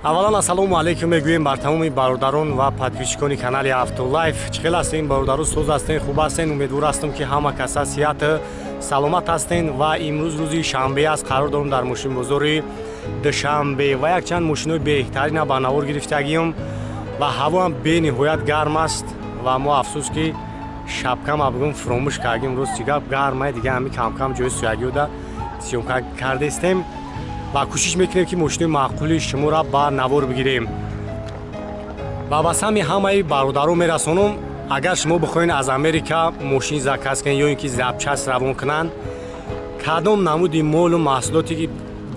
Аввалан ассалому алайкум мегӯем бар тамоми бародарон ва подписчикони канали Автолайф. Чӣ хел ҳастем бародару, соз ҳастем, хуб ҳастем? Умедвор ҳастам, ки ҳама каса сиҳат саломат ҳастем ва имрӯз рӯзи шанбе аст. Қарор дорам дар мошинбозори Душанбе ва якчанд мошинои беҳтарина ба навор гирифтагием ва ҳавоам бениҳоят гарм аст ва мо афсӯс ки шапкама бигӯм фуромӯш кардем. Рӯз чӣ гап гармай, дига ҳами камкам ҷои суягиёда съёмка кардестем ва кӯшиш мекунем, ки мошинои маъқули шуморо ба навор бигирем ва ба сами ҳамаи бародаро мерасонам. Агар шумо бихоҳед аз Америка мошин заказ кунед ё ин ки запчасть равон кунанд, кадом намуди молу маҳсулоте ки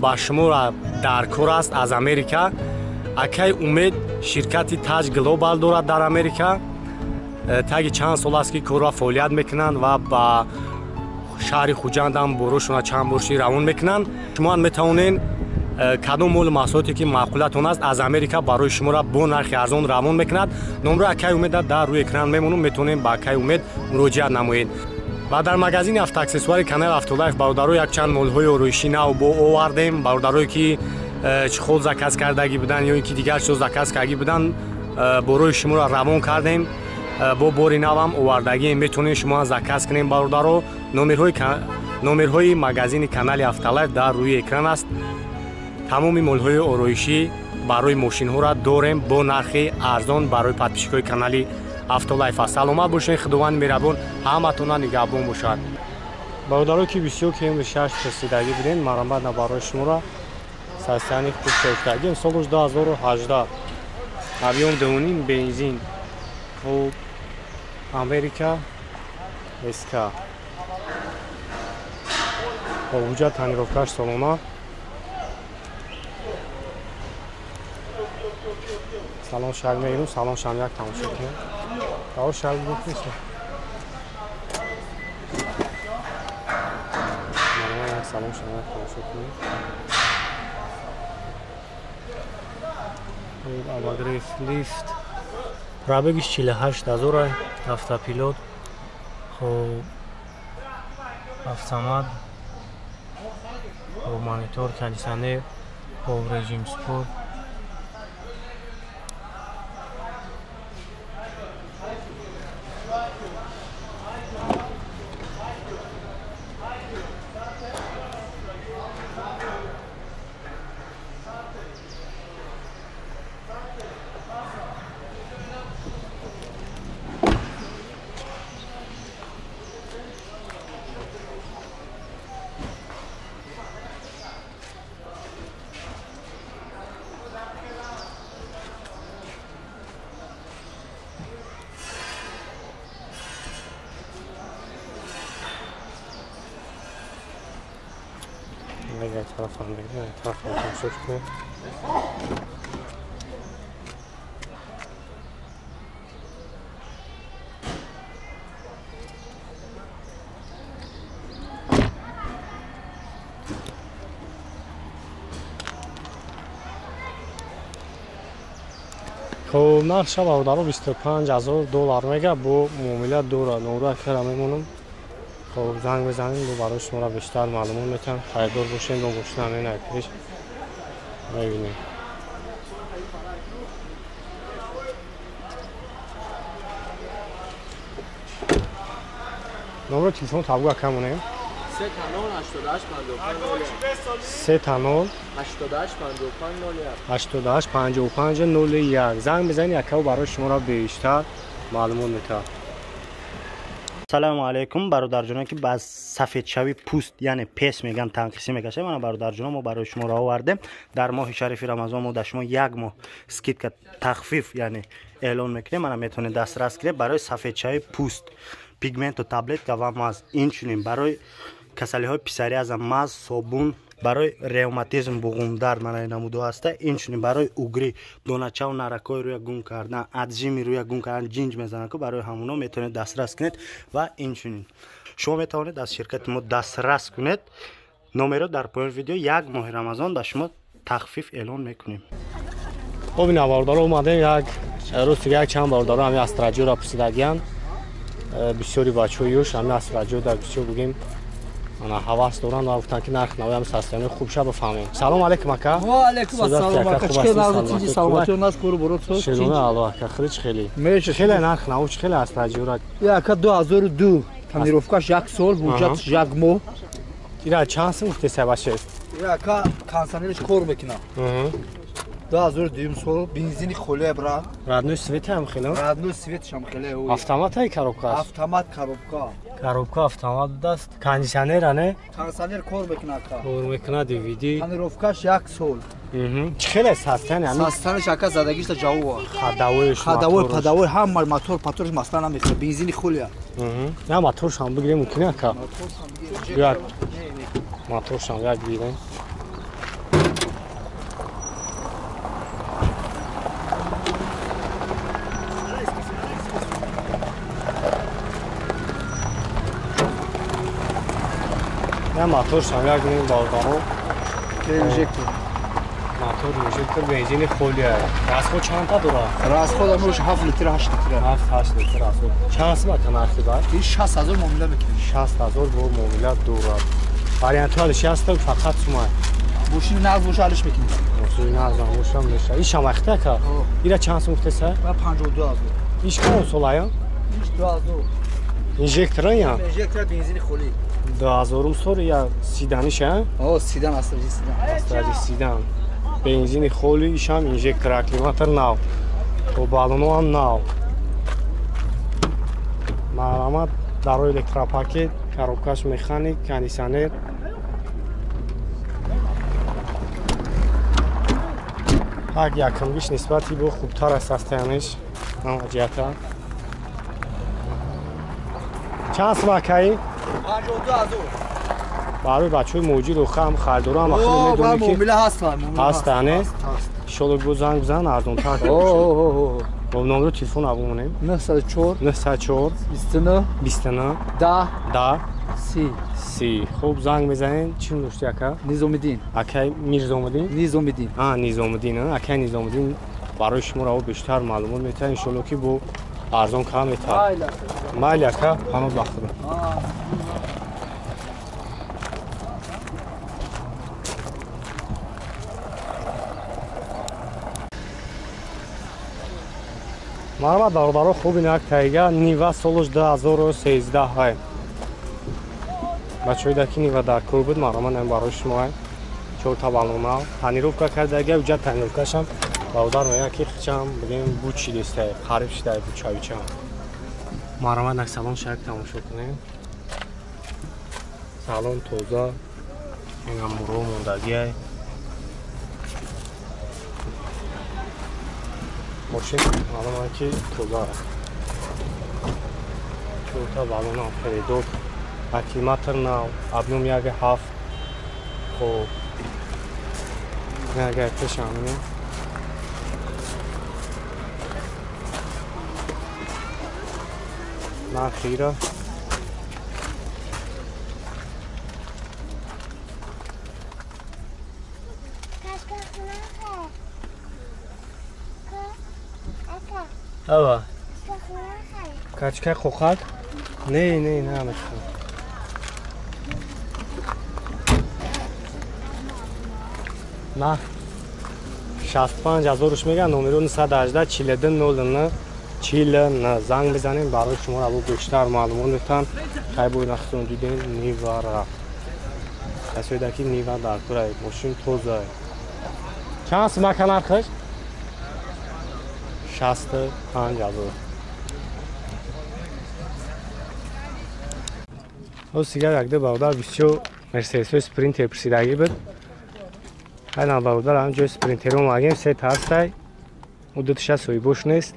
ба шуморо дар кор аст аз Америка, акай Умед ширкати Таҷ Глобал дорад дар Америка. Таги чанд сол аст, ки корро фаъолият мекунанд ва ба шаҳри Хуҷандам борошона чанд борши равон мекунанд. Шумоам метавонед кадом молу маҳсулоте ки маъқулатон аст аз Америка барои шуморо бо нархи арзон равон мекунад. Номраи акай Умеда дар рӯи экран мемонам, метавонед ба акай Умед муроҷиат намоед. Ва дар магазини автоаксессуари канали Автолайф бародаро якчанд молҳои ороишӣ нав бо овардем. Бародарое ки чехол заказ кардагӣ буданд ё ин ки дигар чиз заказ кардагӣ буданд, борои шуморо равон кардем. Бо бори навам овардагием, метавонед шумо заказ кунед бародаро. Номерҳои магазини канали Автолайф дар рӯи экран аст. Тамоми молҳои ороишӣ барои мошинҳоро дорем бо нархи арзон барои подписчикои канали Автолайф. Саломат бошед, Худованди меҳрабон ҳаматона нигаҳбон бошад. Бародаро ки бисёр км6 пурсидагӣ будем, марҳамат на барои шуморо состояни хуб шоистагием. Солуш 2018, объём 2,5 бензин, хуб Америка СК. Ҳуҷҷат тонировкаш солона. Салон шаг мегирем, салон шам як тамошо кунем. Давор шаг бикунем. Як салон шам як тамошо кунем. Обогрев лифт. Пробегиш 48 000, автопилот, хуб автомат, хуб монитор, кондиционер, хуб режим спорт. Тарафам мегирем, тарафам тамошо кунем. Хуб, нархша бародаро $25 000 мега, бо муомила дорад. Номра акара мемонам. Хуб, занг мезанем, бо барои шуморо бештар маълумот метиҳам. Харидор бошем, бо мошина ҳамин айпеш мебинем. Номро телефон табгу ака монем. 3 0 3 0 88 55 01. 88 55 01. Занг мезанед, акао барои шуморо бештар маълумот метиҳад. Салому алайкум бародарҷоно, ки ба сафедшавии пӯст, яъне пес меган, танқисӣ мекашад. Мана бародарҷоно, мо барои шумо ро овардем. Дар моҳи шарифи Рамазон мо дар шумо як моҳ скидка, тахфиф яъне эълон мекунем. Мана метавонед дастрас кунед барои сафедшавии пӯст, пигменту таблетка ва маз. Инчунин барои касалиҳои псориаза маз, собун, барои ревматизм, буғумдард, мана намудо ҳаста. Инчунин барои угри, доначаву наракҳои рӯя гум кардан, отжими рӯя гум кардан, ҷинҷ мезананд ку, барои ҳамуно метавонед дастрас кунед. Ва инчунин шумо метавонед аз ширкати мо дастрас кунед. Номеро дар поёни видео. Як моҳи Рамазон ба шумо тахфиф эълон мекунем. Хуб, ина бародаро, омадем як рӯз дига. Як чанд бародаро ҳами Астраҷоро пурсидагиянд. Бисёри бачаҳои ёш ҳами Астраҷо дар бисёр бигем. Ана ҳавас доранд ва гуфтанд ки нарх навоям састани хуб ша бифаҳмем. Салом алейкум ака. Ва алейкум ассалом ака. Чӣ хел чизи саломатӣ нас кор бурод соз. Шерона алло ака, хеле чӣ хеле. Меша хеле нарх нав чӣ хеле аст таҷура. Я ака 2002 тонировкаш як сол, ҳуҷҷатш як моҳ. Ира чанд сум гуфте сабаше? Я ака кондиционерш кор мекунад. 2002 сол бензини холия бра. Родной свет ҳам хеле? Родной свет ҳам хеле. Автомат ай коробка аст? Автомат коробка. Коробка автомат даст. Кондиционер ане? Кондиционер кор мекунад ака. Кор мекунад DVD. Тонировкаш як сол. Чӣ хеле састани ами? Састаниш ака задагишта ҷавоб. Хадавоиш. Хадавой, падавой ҳама мотор, паторш масла намехӯрад. Бензини холия. На моторш ҳам бигирем мумкин ака. Моторш ҳам бигирем. Моторш ҳам як бигирем. Я мотор шам як ним бародаро. Инжектор. Мотор инжектор бензини холия. Расход чанд та дорад? Расход амруш 7 литр 8 литр. 7-8 литр расход. Чанд сум ака нархи бар? Ин 60,000 муомила мекунем. 60,000 бо муомила дорад. Вариантҳо алиш ҳаст фақат сума. Мошини нағз боша алиш мекунем. Мошини нағз боша меша. Иш ҳам ахта ака? Ира чанд сум гуфтеса? 52,000. Иш кадом сол ая? Иш 2000. Инжектора я? Инжектор бензини холӣ. 2000 сол я седаниш а? О, седан, астраҷи седан. Астраҷи седан. Бензини холӣ, ишам инжектор, акклиматор нав. Бо баллоно ҳам нав. Марҳамат, дарои электропакет, коробкаш механик, кондиционер. Ҳак якумгиш нисбати бо хубтар аст астаяниш. Ҳама ҷиҳата. Чанд сум акаи? 52,000. Барои бачаҳои муҳоҷир охам харидора ҳам ахир медонӣ ки муомила ҳаст, ҳаст, ане? Иншолло бо занг бизан арзонтар. Бо номери телефон абумонем. 904 904 29 29 10 10 30 30. Хуб занг мезанем. Чӣ дошти ака? Низомиддин. Акай Мирзомиддин? Низомиддин. А, Низомиддин, акай Низомиддин барои шумо раво бештар маълумот метаҳад, иншолло ки бо арзон кам метаҳад. Майли ака, паноҳ ба Худо. Марҳамат бародаро, хуб инак тайга Нива солуш 2013 ҳай. Бачаҳои даки Нива дар кор буд, марҳамат ам барои шумо ҳай. Чорта баллона тонировка кардага, уҷа тонировкашам бародар мегӯяд ки хичам бигем бучи дестай, қариб шидай бучавичам. Марҳамат нак салон шак тамошо кунем. Салон тоза, инам муро мондагиай. Мошин маълум ки тоза аст. Чорта баллона передок, акклиматор нав, объем 1.7. Хоб агар пешам бинем. Нархира ава качка қоқак? Не, не, не, намехоҳам. На 65,000 мегӯянд, номеро 918 42 09 49 занг бизанем, барои шумо раво бештар маълумот метаҳанд. Хай бо нахтон дидем Нива рафт. Касоида ки Нива дар кора мошин тоза. Чанд сум ака нархаш? 65,000. Ҳоз сигар якду бародар бисёр Мерседесҳои Спринтер пурсидагӣ буд. Хайна бародар ҳам ҷои Спринтеро омадем, се та ҳастай. Ӯ дуташа соҳибош нест.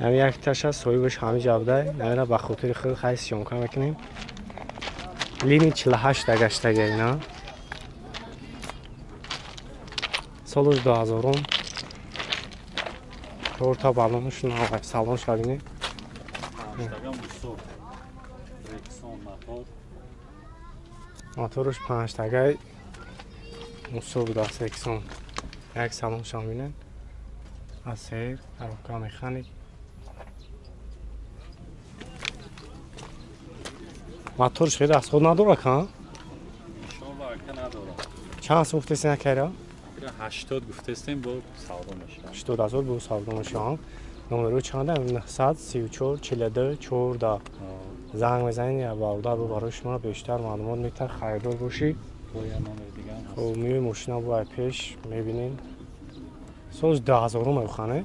Ҳами якташа соҳибаш ҳами ҷавдай. Наера ба хотири худ хай съёмка мекунем. Лини 48 гаштага ина. Солуш 2000. Чорта баллонаш нав, салонш бинед. Моторш панҷтагай мусо будааст Рексон. Як салоншам бинед. Аз сер, коробка механик. Моторш хеле расход надорад ка? Иншоалло, ака, надорад. Чанд сум гуфтестен, акайра? 80 гуфтестем, бо савдо мешавад. 80 ҳазор бо савдо мешавад. Номеро чанда? 934 42 14. Занг мезанед, бародар барои шумо бештар маълумот метар. Харидор бошӣ. Хоб, миёи мошина бо пеш мебинем. Соли 2000 механе.